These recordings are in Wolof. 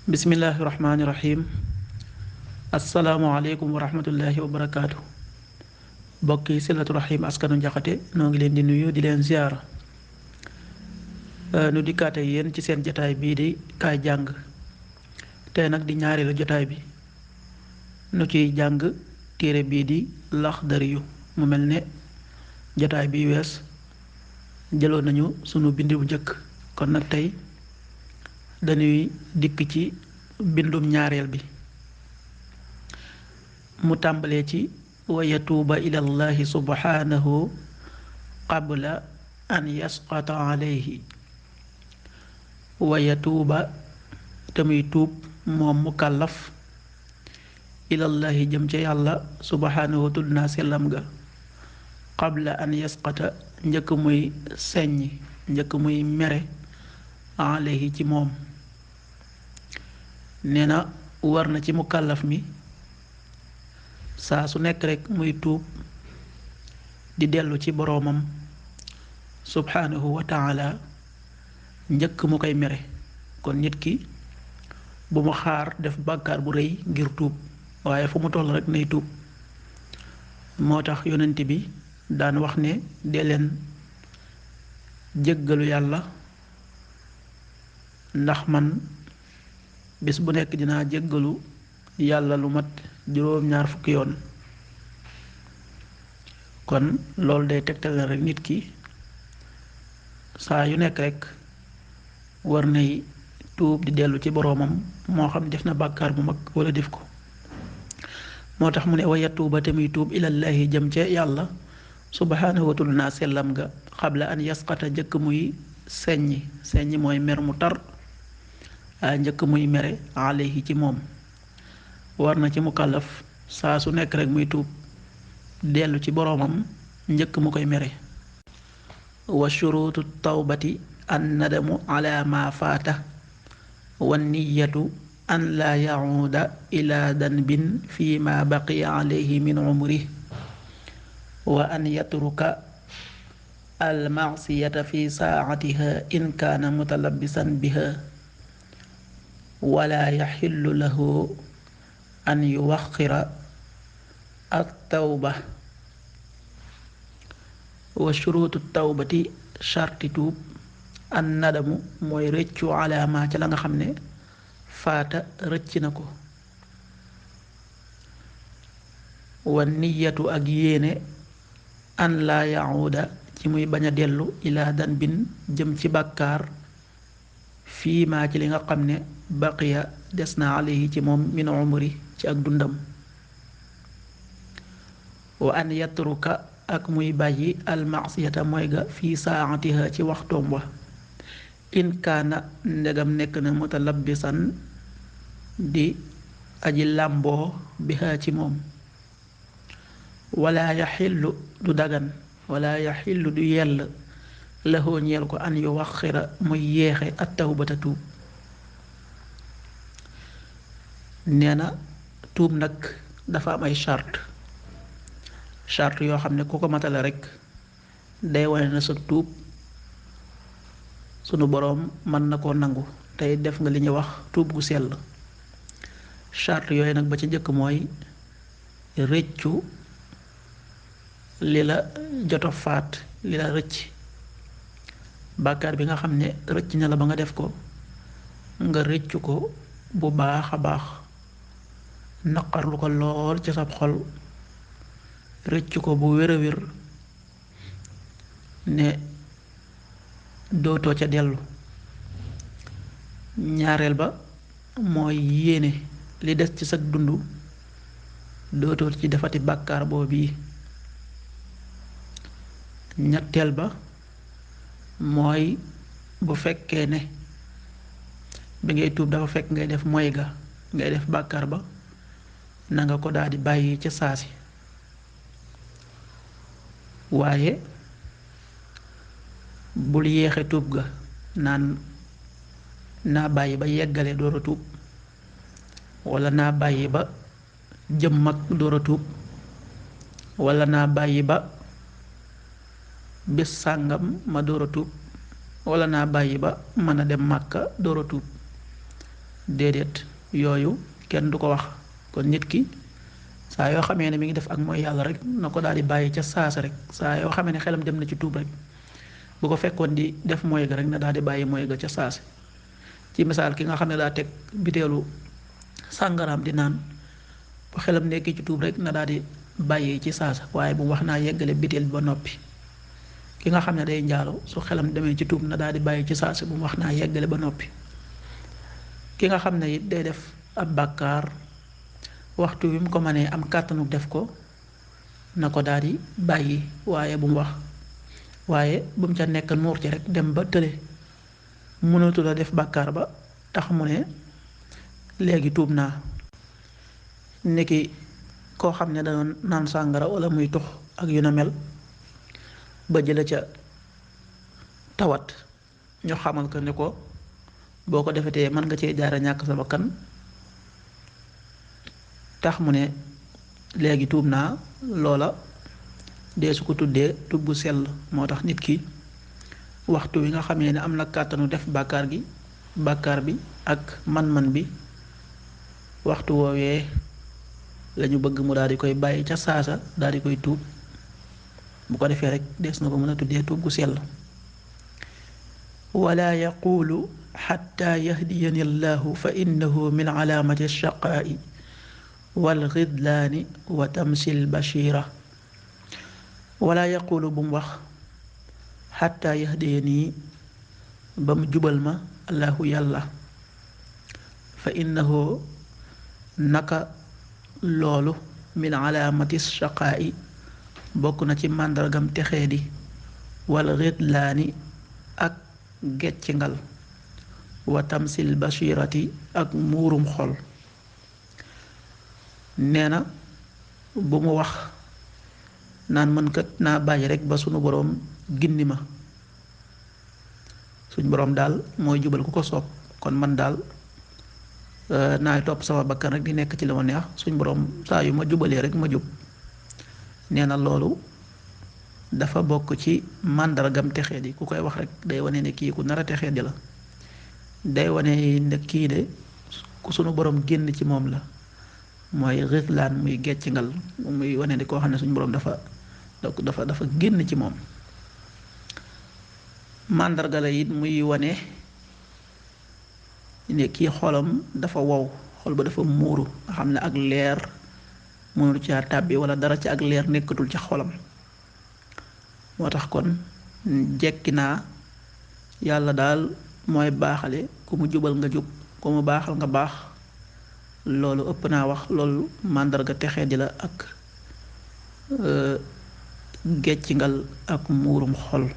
Bismillahirrahmanirrahim. Assalamualaikum warahmatullahi wabarakatuh. Bokki silatu rahim askanu jaxate noo ngi leen di nuyu di leen ziar. Nu dikkaate yéen ci seen jotaay bii di kaay jàng tey nag di ñaareelu jotaay bi nu ciy jàng téere bii di Laxdariyu mu mel ne jotaay bi wees jëloon nañu sunu bind bu njëkk kon nag tey dañuy dikk ci bindum ñaareel bi mu tàmbalee ci wa yatuuba ilallahi subhanahu qabla an yasqata alayhi wa yatuuba te muy tuub moom mu kàllaf ilallahi jëm ca yàlla subhanahu tudd naa sellam ga qabla an yasqata njëkk muy seññ njëkk muy mere alayhi ci moom nee na war na ci mu kàllaf mi saa su nekk rekk muy tuub di dellu ci boroomam subhanahu wa taala njëkk mu koy mere kon nit ki bu mu xaar def bàkkaar bu rëy ngir tuub waaye fu mu toll rekk nay tuub moo tax yonent bi daan wax ne dee leen jéggalu yàlla ndax man bis bu nekk dinaa jéggalu yàlla lu mat juróom-ñaar fukki yoon kon loolu day tegtal na rekk nit ki saa yu nekk rekk war nay tuub di dellu ci boroomam moo xam def na bàkkaar bu mag walla def ko moo tax mu ne wa yatuuba te muy tuub ilallaahi jëm ca yàlla subhaanahu wa tudd naa sellam ga xabla an yasqata njëkk muy seññi mooy mer mu tar njëkk muy mere alayhi ci moom war na ci mu kàllaf saa su nekk rekk muy tuub dellu ci boroomam njëkk mu koy mere wa shuruutu tawbati an nadamu ala ma faata wa niyatu an laa yacuuda ila danbin fi ma baqiya alayhi min umrih wa an yatruka almacsiyata fi saacatiha in kaana mutalabisan biha wala yaxillu lahu an yuwaxira at-tawba wa shuruutu tawbati sharti tuub an nadamu mooy rëccu alaama ca la nga xam ne faata rëcc na ko wa niyatu ak yéene an laa yacuuda ci muy bañ a dellu ilaa danbin jëm ci bàkkaar fii maa ci li nga xam ne baqiya des na alayhi ci moom min umri ci ak dundam wa an yatruka ak muy bàyyi almasiyata mooy ga fii saatiha ci waxtoom wa in kaana ndegam nekk na mutalabbisan di aji làmboo biha ci moom wala yaxillu du dagan wala yaxillu du yell laxoo ñeel ko an yuwaxira muy yeexe at tawbata tuub nee na tuub nag dafa am ay charte yoo xam ne ku ko matale rekk day wane na sa tuub sunu boroom mën na koo nangu tey def nga li ñuy wax tuub gu sell charte yooyu nag ba ci njëkk mooy rëccu li la joto faat li la rëcc bàkkaar bi nga xam ne rëcc na la ba nga def ko nga rëccu ko bu baax a baax naqarlu ko lool ci sab xol rëccu ko bu wér a wér ne dootoo ca dellu ñaareel ba mooy yéene li des ci sag dund dootoo ci defati bàkkaar boobu ñetteel ba mooy bu fekkee ne bi ngay tuub dafa fekk ngay def moy ga ngay def bàkkaar ba na nga ko daldi bàyyi ca saasi waaye bul yéexe tuub ga naan naa bàyyi ba yeggale door a tuub walla naa bàyyi ba jëm mag door a tuub walla naa bàyyi ba bés sàngam ma door a tuub walla naa bàyyi ba mën a dem màkka door a tuub déedéet yooyu kenn du ko wax. kon nit ki saa yoo xamee ne mi ngi def ak mooy yàlla rek na ko daal di bàyyi ca saasa rek saa yoo xamee ne xelam dem na ci tuub rek bu ko fekkoon di def mooy ga rek na daal di bàyyi mooy ga ca saasi. ci misaal ki nga xam ne daa teg biteelu sàngaraam di naan bu xelam nekkee ci tuub rek na daal di bàyyi ci saasa waaye bu wax naa yeggale biteel bi ba noppi. ki nga xam ne day njaalo su xelam demee ci tuub na daal di bàyyi ci saasi bu mu wax naa yeggale ba noppi. ki nga xam ne it day def ab bàkkaar waxtu wi mu ko mënee am kàttanu def ko na ko daal di bàyyi waaye bu mu wax waaye bu mu ca nekk nuur ci rek dem ba tële mënatu la def bàkkaar ba tax mu ne léegi tuub naa. niki koo xam ne dana naan sàngara wala muy tux ak yu na mel ba jële ca tawat ñu xamal ko ne ko boo ko defetee mën nga cee jaara ñàkk sa bakkan tax mu ne léegi tuub naa. loola dee su ko tuddee tuub bu sell. moo tax nit ki waxtu wi nga xamee ne am na kàttanu def bàkkaar bi ak man-man bi waxtu woowee lañu bëgg mu daal di koy bàyyi ca saasa daal di koy tuub bu ko defee rek des na ko mën a tuddee tuub gu sell. wala yaqulu xatta yahdiyani allahu fa innahu min alaamati alshaqaa'i walxidlaani wa tamsil bashira. wala yaqulu bu mu wax xatta yahdiyani ba mu jubal ma allahu yàlla fa innahu naka loolu min alaamati shaqaa'i bokk na ci màndargam texee di wal xidlaani ak geccingal wa tamsil bashirati ak muurum xol. nee na bu mu wax naan mën kat naa bàyyi rek ba sunu boroom gindi ma. suñ boroom daal mooy jubal ku ko soob kon man daal naay topp sama bakkan rek di nekk ci li ma neex suñ boroom saa yu ma jubalee rek ma jub. nee na loolu dafa bokk ci màndargam texee di ku koy wax rek day wane ne kii ku nar a texee di la. day wane ne kii de ku sunu boroom génn ci moom la mooy xislaan muy geccingal muy wane ne koo xam ne suñu boroom dafa génn ci moom. màndarga la it muy wane ne kii xolam dafa wow xol ba dafa muuru nga xam ne ak leer mënul caa tàbbi wala dara ci ak leer nekkatul ci xolam. moo tax kon jekki naa yàlla daal mooy baaxale ku mu jubal nga jub ku mu baaxal nga baax. loolu ëpp naa wax loolu màndarga texee di la ak geccingal ak muurum xol.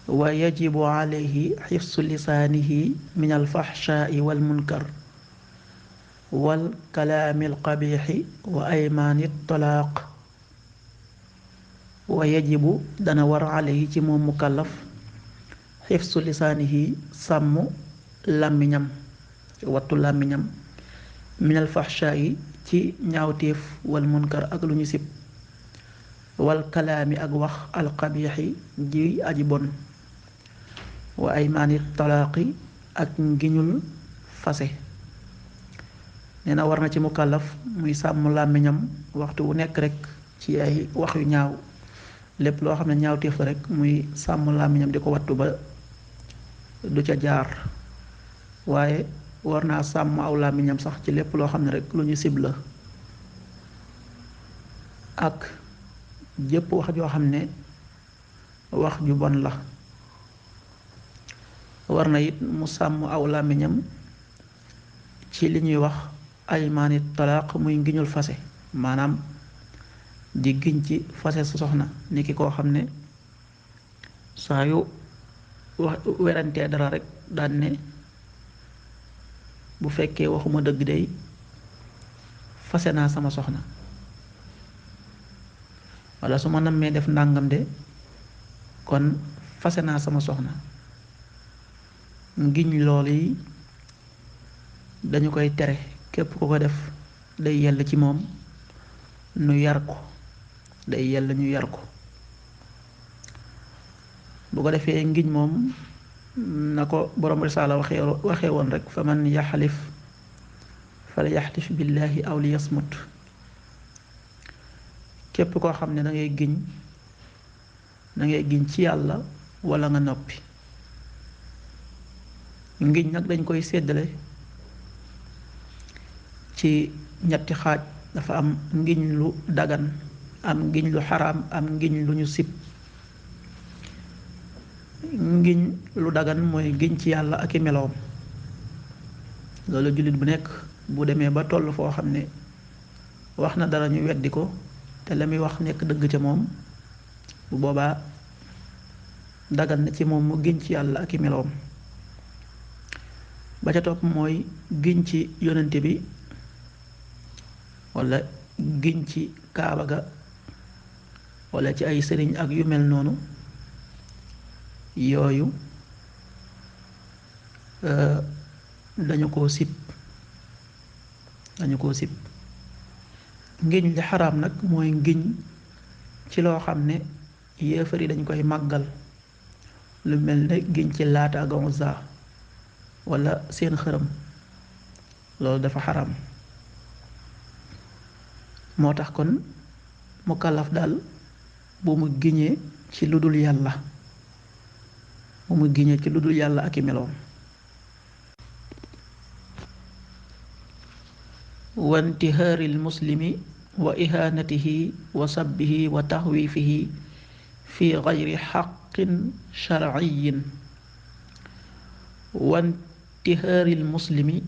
wa yajibu alayhi xifsu lisaanihi min alfaxshaai walmunkar wal kalaami alqabixi wa aymaani talaaq. wa yajibu dana war alayhi ci moom mukallaf xifsu lisaanihi sàmm làmmiñam wattu làmmiñam minal faxshaayi ci ñaawteef wal munkar ak lu ñu sib wal kalaami ak wax alxabiixi ji aji bon wa aymaani talaaqi ak ngiñul fase. nee na war na ci mukallaf muy sàmm làmmiñam waxtu wu nekk rek ci ay wax yu ñaaw lépp loo xam ne ñaawteef la rek muy sàmm làmmiñam di ko wattu ba du ca jaar. waaye war naa sàmm aw làmmiñam sax ci lépp loo xam ne rek lu ñu sib la ak jépp wax joo xam ne wax ju bon la. war na it mu sàmm aw làmmiñam ci li ñuy wax aymaani talaaq muy ngiñul fase maanaam di giñ ci fase sa soxna ni ki koo xam ne saa yu wax werantee dara rek daan ne bu fekkee waxuma dëgg day fase naa sama soxna walla su ma nammee def ndàngam de kon fase naa sama soxna. ngiñ lool yi dañu koy tere képp ku ko def day yell ci moom nu yar ko day yell ñu yar ko. bu ko defee ngiñ moom na ko borom risaala waxee woon rek fa man yaxlif fal yaxlif billahi aw li yasmut. képp koo xam ne da ngay giñ ci yàlla wala nga noppi. ngiñ nag dañ koy séddale ci ñetti xaaj. dafa am ngiñ lu dagan, am ngiñ lu xaraam, am ngiñ lu ñu sib. ngiñ lu dagan mooy giñ ci yàlla ak i meloom. loolu jullit bu nekk bu demee ba toll foo xam ne wax na dara ñu weddi ko te la muy wax nekk dëgg ca moom, bu boobaa dagan na ci moom mu giñ ci yàlla ak i meloom. ba ca topp mooy giñ ci yonente bi wala giñ ci kaaba ga wala ci ay sëriñ ak yu mel noonu. yooyu dañu koo sib. ngiñ li xaraam nag mooy ngiñ ci loo xam ne yéefar yi dañ koy màggal, lu mel ne giñ ci Laata ak Uzza wala seen xërëm. loolu dafa xaraam. moo tax kon mukallaf daal bu mu giñee ci lu dul yàlla ak i meloom. wa intihaaril muslimi wa ihaanatihi wa sabbihi wa taxwiifihi fi gayri xaqin sharciyin. wa intihaaril muslimi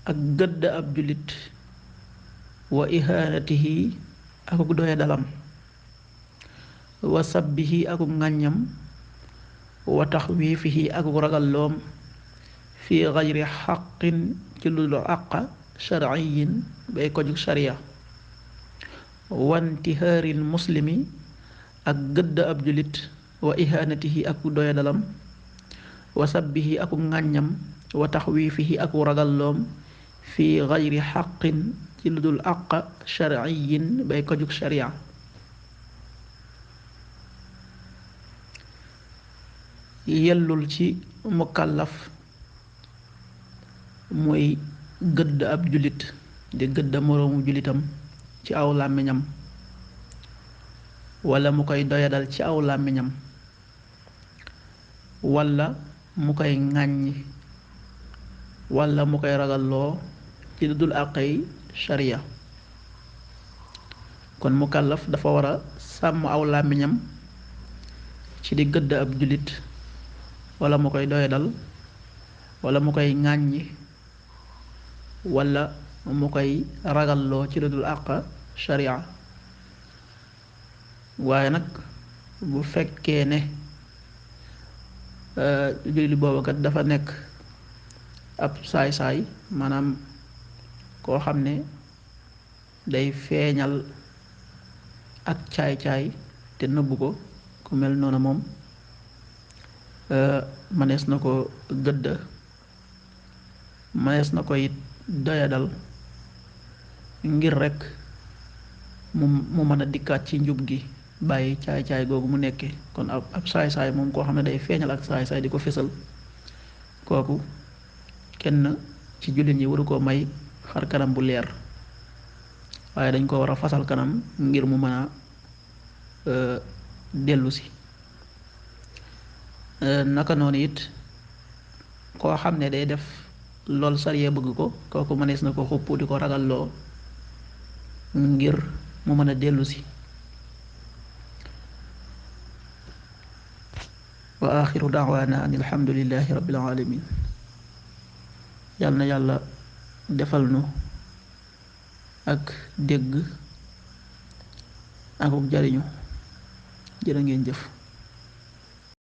ak gëdd ab jullit, wa ihaanatihi akuk doya dalam, wa sabbihi akuk ŋàññam, wa taxwiifihi akuk ragalloom, fi gayri xaqin ci lu dul àqa sharciyin bay ko jug sharia. wa intihaaril muslimi ak gëdd ab julit, wa ihaanatihi akuk doya dalam, wa sabbihi akuk ŋàññam, wa taxwiifihi akuk ragalloom, fi gayri xaqin ci lu dul àq sharciyin bay ko jug sharia. yellul ci mukallaf muy gëdd ab jullit, di gëdd moroomu jullitam ci aw làmmiñam, wala mu koy doyadal ci aw làmmiñam, wala mu koy ŋàññi, wala mu koy ragalloo ci lu dul àqay sharia. kon mukallaf dafa war a sàmm aw làmmiñam ci di gëdd ab jullit, wala mu koy doyadal, wala mu koy ŋàññi, wala mu koy ragalloo ci lu dul àq sharia. waaye nag bu fekkee ne jullit boobu kat dafa nekk ab saay-saay, maanaam koo xam ne day feeñal ak caay-caay te nëbbu ko, ku mel noonu moom mënees na ko gëdd, mënees na ko it doyadal ngir rekk mu mën a dikkaat ci njub gi, bàyyi caay-caay googu mu nekkee. kon ab saay-saay moom koo xam ne day feeñal ak saay-saay di ko fésal, kooku kenn ci jullit ñi waru koo may xar kanam bu leer, waaye dañ ko war a fasal kanam ngir mu mën a dellu si. naka noonu it koo xam ne day def lool sariya bëgg ko, kooku mënees na ko xupp di ko ragalloo ngir mu mën a dellu si. wa axiru daawaana an alhamdulillahi rabbil alamin. yàlla na yàlla defal nu ak dégg akuk jariñu. jërë ngeen jëf.